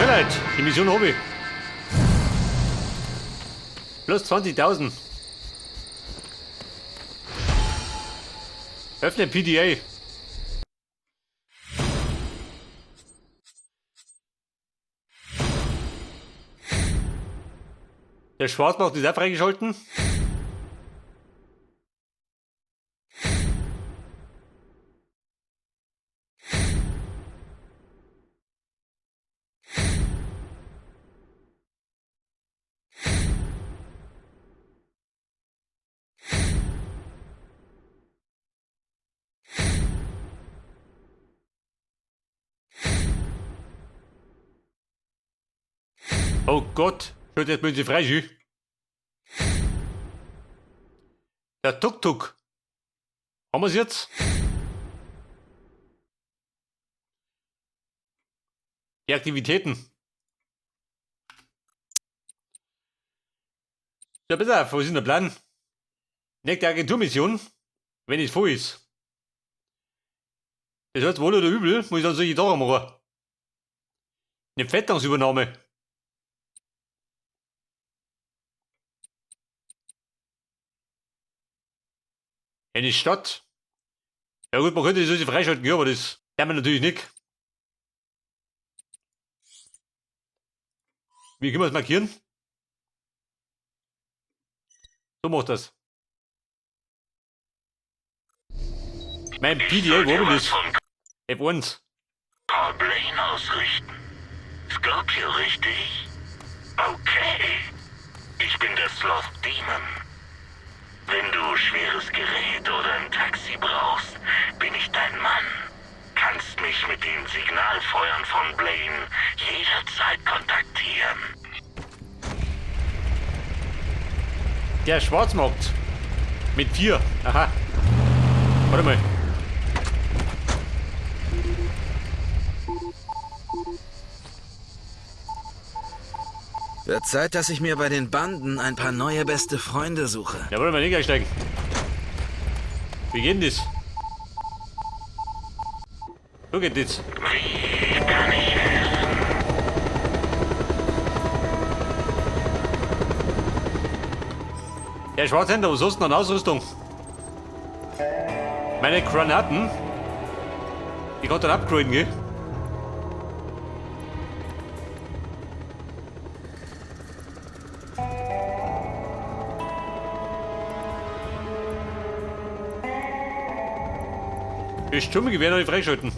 Leute, die Mission habe ich. Plus 20.000. Öffne PDA. Der Schwarzmarkt ist auch freigeschalten. Oh Gott, schaut jetzt mal die Freischü. Der Tuk-Tuk. Haben wir's jetzt? Die Aktivitäten. Ja, pass auf, was ist denn der Plan? Nächste Agenturmission, wenn es voll ist. Das heißt, wohl oder übel, muss ich dann solche Sachen machen. Eine Pfändungsübernahme. Eine Stadt. Ja gut, man könnte das so freischalten, ja, aber das kann man natürlich nicht. Wie können wir es markieren? So macht das. Mein PDA, wo bin ich? F1. Carl Blaine ausrichten. Scorpio, richtig? Okay. Ich bin der Sloth Demon. Wenn du schweres Gerät oder ein Taxi brauchst, bin ich dein Mann. Kannst mich mit den Signalfeuern von Blaine jederzeit kontaktieren. Der Schwarzmarkt. Mit 4. Aha. Warte mal. Wird Zeit, dass ich mir bei den Banden ein paar neue beste Freunde suche. Ja, wollen wir nicht einsteigen. Wie geht denn das? So geht das. Wie kann ich helfen? Der Schwarzhändler, was hast du denn an Ausrüstung? Meine Granaten. Die kann dann upgraden, gell? Das Sturmgewehr noch nicht freischalten.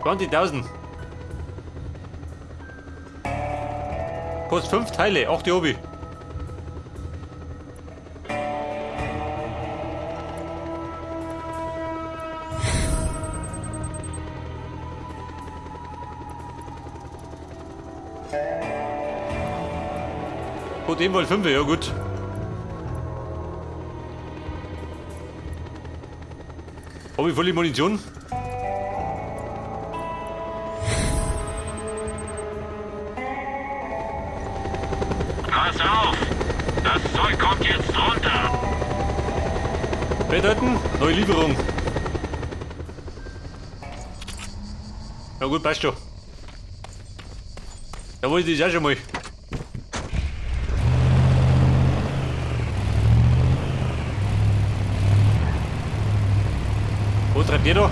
20.000. Kostet 5 Teile, 8 Obi. Gut, eben wohl 5, ja gut. Hab ich volle Munition? Pass auf! Das Zeug kommt jetzt runter! Bedeuten, neue Lieferung. Na gut, passt schon. Da wollte ich das auch schon mal. Wo treibt ihr da?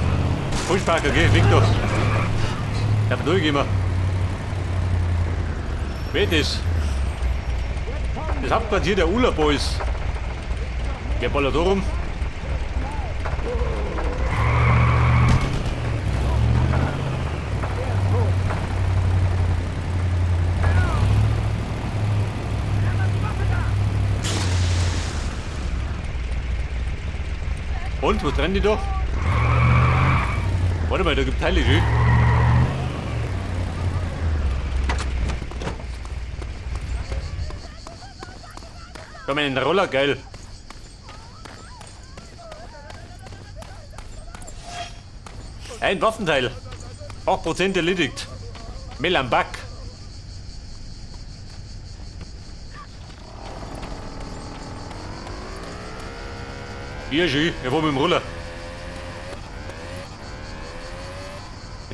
Vollsparker, geh, weg da. Ich hab durchgegeben. Wer ist das? Das Hauptquartier der Ulla Boys. Wer ballert da rum? Und, was trennen die da? Warte mal, da gibt Teile, gell? Da meinen Roller, geil. Ein Waffenteil. 8% erledigt. Melambak. Ja, schön. Er war mit dem Roller.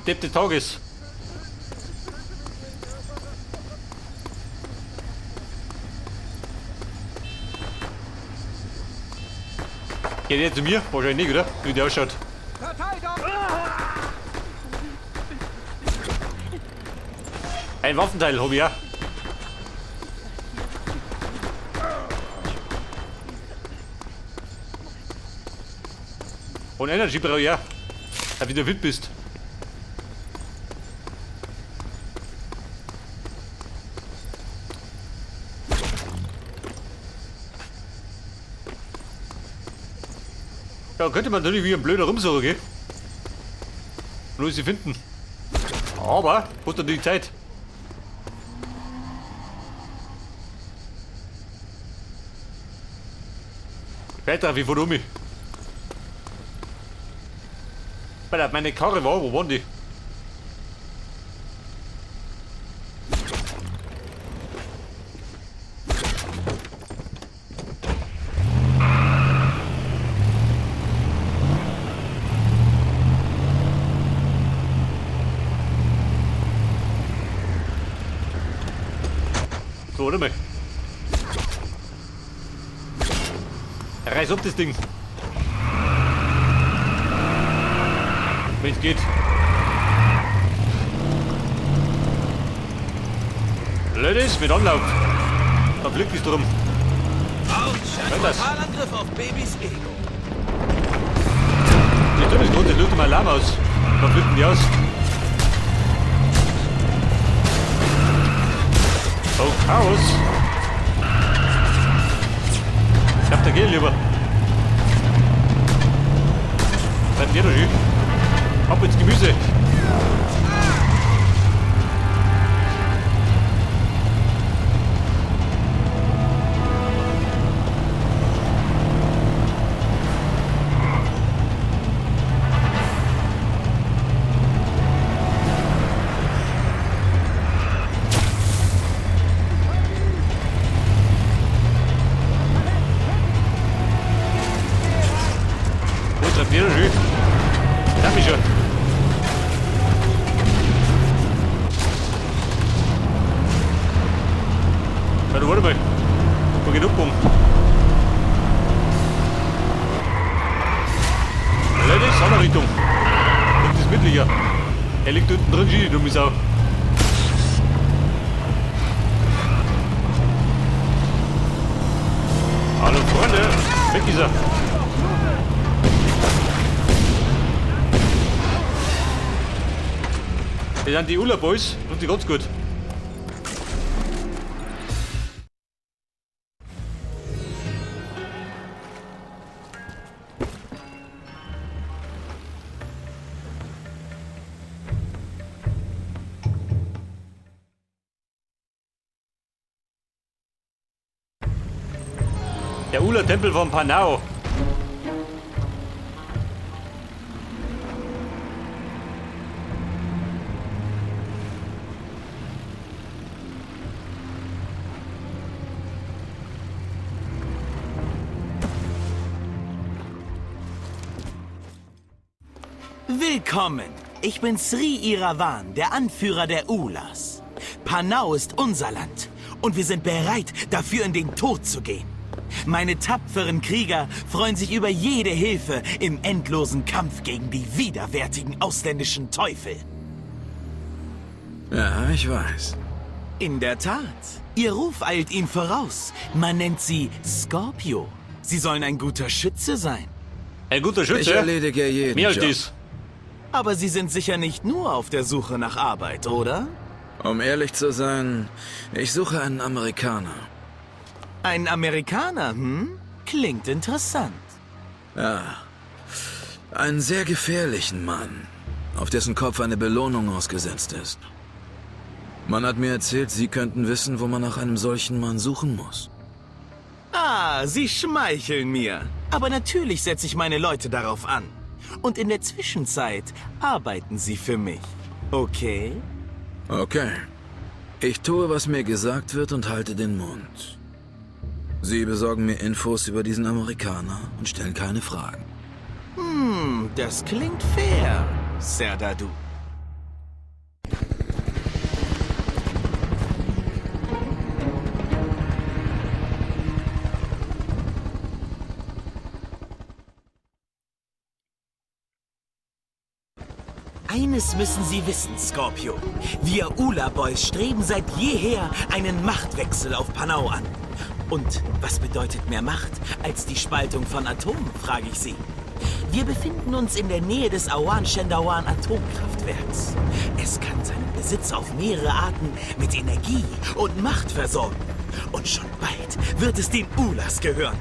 Depp des Tages. Geht der zu mir? Wahrscheinlich nicht, oder? Wie der ausschaut. Ein Waffenteil hab ich auch. Und Energy brauche ich auch. Damit du fit bist. Ja, könnte man natürlich wie ein Blöder rumsuchen, gell? Nur sie finden. Aber, hat natürlich Zeit. Weiter wie von um. Meine Karre war, wo waren die? So, warte mal. Reiß ab das Ding. Wenn es geht. Ladies, mit Anlauf. Da fliegt es drum. Autsch, ein Frontalangriff auf Babys Ego. Die Stimme ist gut, das löst mal Alarm aus. Da fliegen die aus. Oh, Chaos. Ich hab da Geld lieber. Bleibt der da schön. Ab ins Gemüse. Wo treibt der da schön? Darf ich schon. Warte mal. Wo geht um? Ladies, andere Richtung. Und das Mittlicher. Er liegt unten drin, die dumme Sau. Hallo Freunde, weg ist er. Das sind die Ulla Boys und die ganz gut. Der Ula-Tempel von Panau. Willkommen. Ich bin Sri Irawan, der Anführer der Ulas. Panau ist unser Land und wir sind bereit, dafür in den Tod zu gehen. Meine tapferen Krieger freuen sich über jede Hilfe im endlosen Kampf gegen die widerwärtigen ausländischen Teufel. Ja, ich weiß. In der Tat. Ihr Ruf eilt ihnen voraus. Man nennt sie Scorpio. Sie sollen ein guter Schütze sein. Ein guter Schütze? Ich erledige jeden Mehr als Job. dies. Aber Sie sind sicher nicht nur auf der Suche nach Arbeit, oder? Um ehrlich zu sein, ich suche einen Amerikaner. Ein Amerikaner, hm? Klingt interessant. Ja. Einen sehr gefährlichen Mann, auf dessen Kopf eine Belohnung ausgesetzt ist. Man hat mir erzählt, Sie könnten wissen, wo man nach einem solchen Mann suchen muss. Ah, Sie schmeicheln mir. Aber natürlich setze ich meine Leute darauf an. Und in der Zwischenzeit arbeiten sie für mich. Okay? Okay. Ich tue, was mir gesagt wird und halte den Mund. Sie besorgen mir Infos über diesen Amerikaner und stellen keine Fragen. Hm, das klingt fair, Serdadu. Eines müssen Sie wissen, Scorpio. Wir Ula Boys streben seit jeher einen Machtwechsel auf Panau an. Und was bedeutet mehr Macht als die Spaltung von Atomen, frage ich Sie. Wir befinden uns in der Nähe des Awan Shendawan Atomkraftwerks. Es kann seinen Besitz auf mehrere Arten mit Energie und Macht versorgen. Und schon bald wird es den Ulas gehören.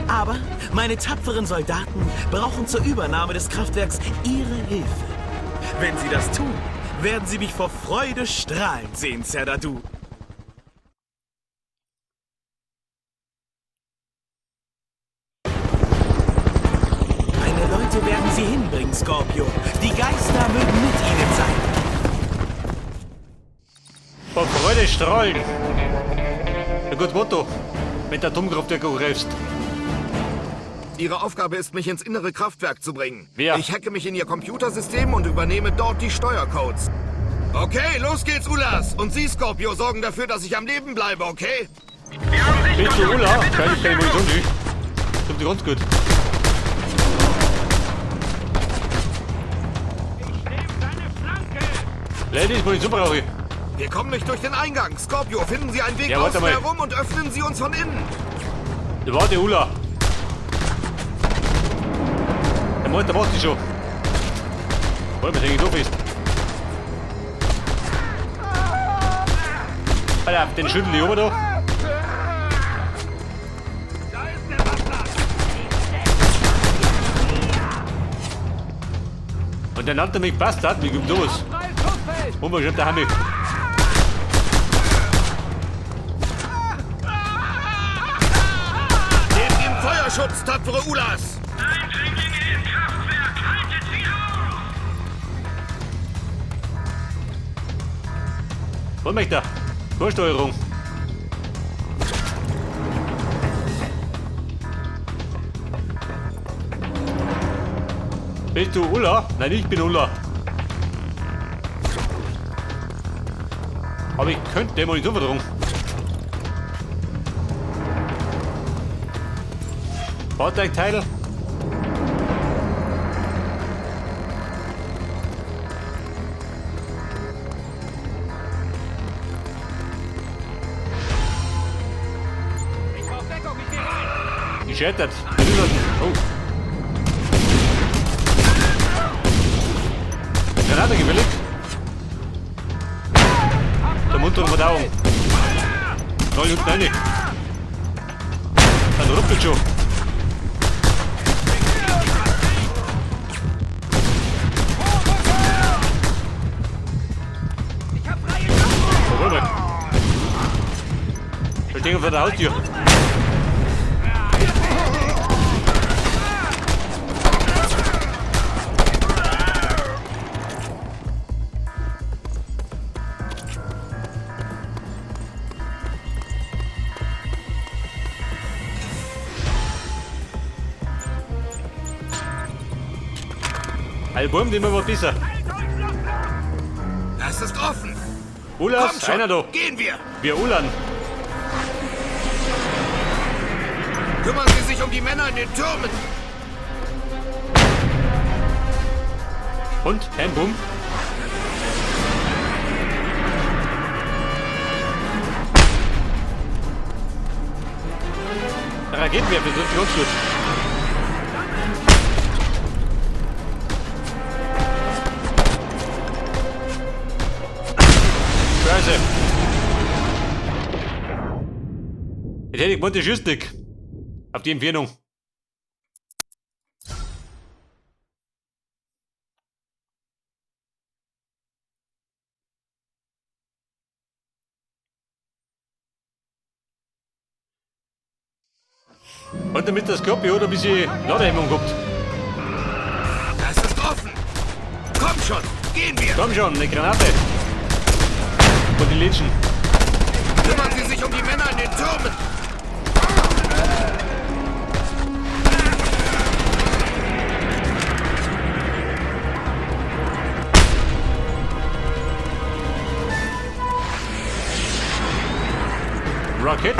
Aber meine tapferen Soldaten brauchen zur Übernahme des Kraftwerks ihre Hilfe. Wenn sie das tun, werden sie mich vor Freude strahlen sehen, Serdadu. Meine Leute werden sie hinbringen, Scorpio. Die Geister mögen mit ihnen sein. Vor Freude strahlen. Ein gutes Motto, wenn du Atomkraftwerk angreifst. Ihre Aufgabe ist, mich ins innere Kraftwerk zu bringen. Wer? Ich hacke mich in Ihr Computersystem und übernehme dort die Steuercodes. Okay, los geht's, Ulas. Und Sie, Scorpio, sorgen dafür, dass ich am Leben bleibe, okay? Bist du Ula? Keine Munition, nicht. Kommt ganz gut. Ladies, Munition brauche ich. Wir kommen nicht durch den Eingang. Scorpio, finden Sie einen Weg Ja, warte außen mal. herum und öffnen Sie uns von innen. Da war die Ula. Der Mann, der macht die schon. Wollen wir hängen doof ist. Alter, den schüttel ich oben da. Und der nannte mich Bastard, wie kommt sowas? Unbestimmter Hammi. Gebt ihm Feuerschutz, tapfere Ulas! Eindringlinge im Kraftwerk, haltet sie auf! Was möchte er? Vorsteuerung. Bist du Ulla? Nein, ich bin Ulla. Aber ich könnte Munition verdrängen. Fahrzeugteil. Gescheitert. Oh. Granate gefällig. Der munteren Verdauung. 9 unten rein. Dann ruppelt schon. Oh, warte mal. Wir stehen vor der Haustür. Album, den wir mal besser. Das ist offen. Ulas, Komm schon, einer da. gehen wir. Wir Ulan. Kümmern Sie sich um die Männer in den Türmen. Und, kein Bumm. Raketenwerfer, das ist ganz gut. Scheiße. Jetzt hätte ich gemeint, der schießt nicht. Auf die Entfernung. Und damit das Scorpio hat ein bisschen Ladehemmung gehabt. Das ist offen. Komm schon, gehen wir. Komm schon, eine Granate. Und die Litschen. Kümmern Sie sich um die Männer in den Türmen. Rocket.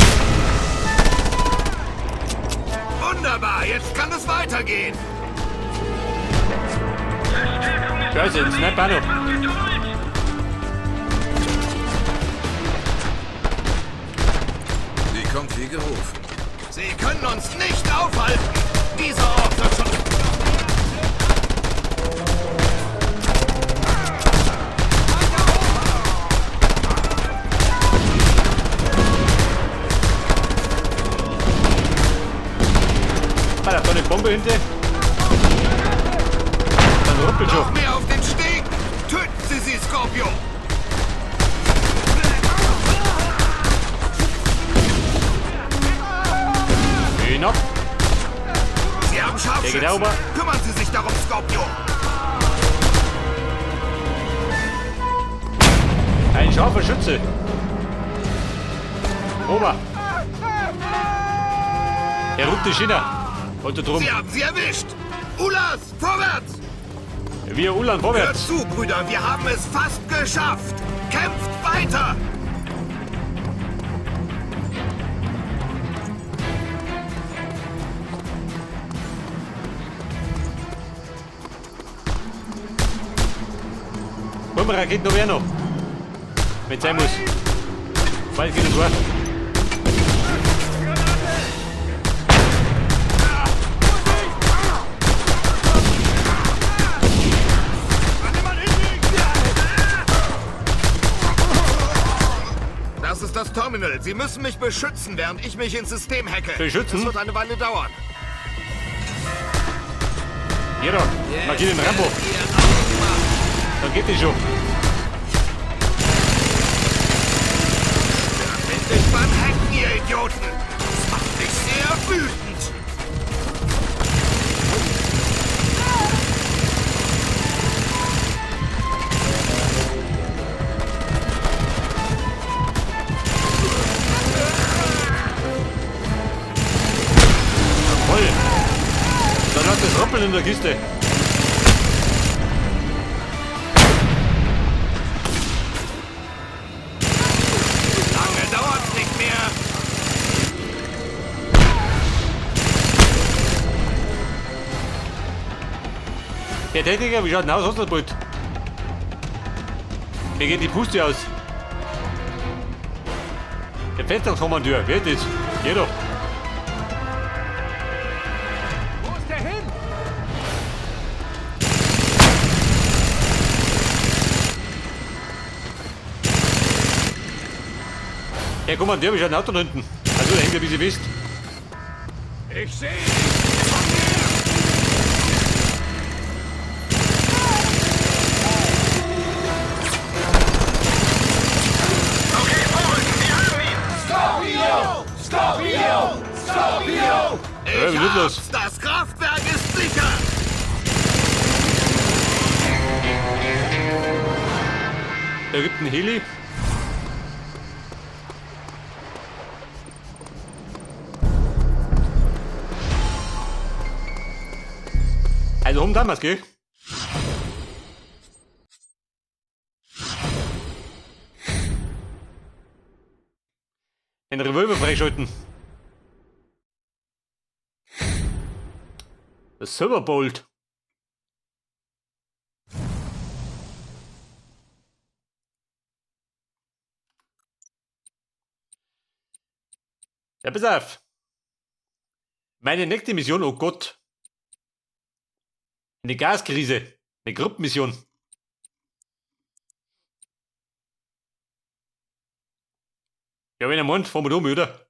Wunderbar, jetzt kann es weitergehen. Verstärkung Scheiße, ein Sniper auch noch. Sie kommt wie gerufen. Sie können uns nicht aufhalten! Dieser Ort wird schon... Ah, da ist eine Bombe hinter. Dann ruppelt schon. Noch mehr auf den Steg! Töten Sie sie, Scorpio! Hinab. Sie haben Der geht Scharfschützen! rüber. Kümmern Sie sich darum, Scorpio! Ein scharfer Schütze. Ober. Er ruft die Schiene. Und da drum. Sie haben sie erwischt! Ulas, vorwärts! Wir Ulan Hört vorwärts. zu, Brüder, wir haben es fast geschafft! Kämpft weiter! Bombenraketen noch wer noch. Wenn sein muss. Weil geht es war. Das ist das Terminal. Sie müssen mich beschützen, während ich mich ins System hacke. Beschützen? Es wird eine Weile dauern. Hier doch. Markier den Rambo. Dann geht die schon. Stört mich nicht beim Hacken, ihr Idioten! Das macht mich sehr wütend! Voll. Dann lass das ruppeln in der Kiste. Lange dauert's nicht mehr! Der Techniker, wie schaut denn aus? Hast du das bald? Mir geht die Puste aus. Der Festungskommandeur, wer ist das? Geh doch. Wo ist der hin? Herr Kommandeur, wie schaut ein Auto da hinten? Also, da hängt ein bisschen fest. Ich sehe dich. Okay, vorrücken, wir haben ihn! Ich wie ist los? hab's! Das Kraftwerk ist sicher! Da gibt einen Heli. Also, um damals, gell? Den Revolver freischalten. Das Silverbolt. Ja, pass auf. Meine nächste Mission, oh Gott. Eine Gaskrise. Eine Gruppenmission. Ja, wenn er meint, fahren wir um, oder?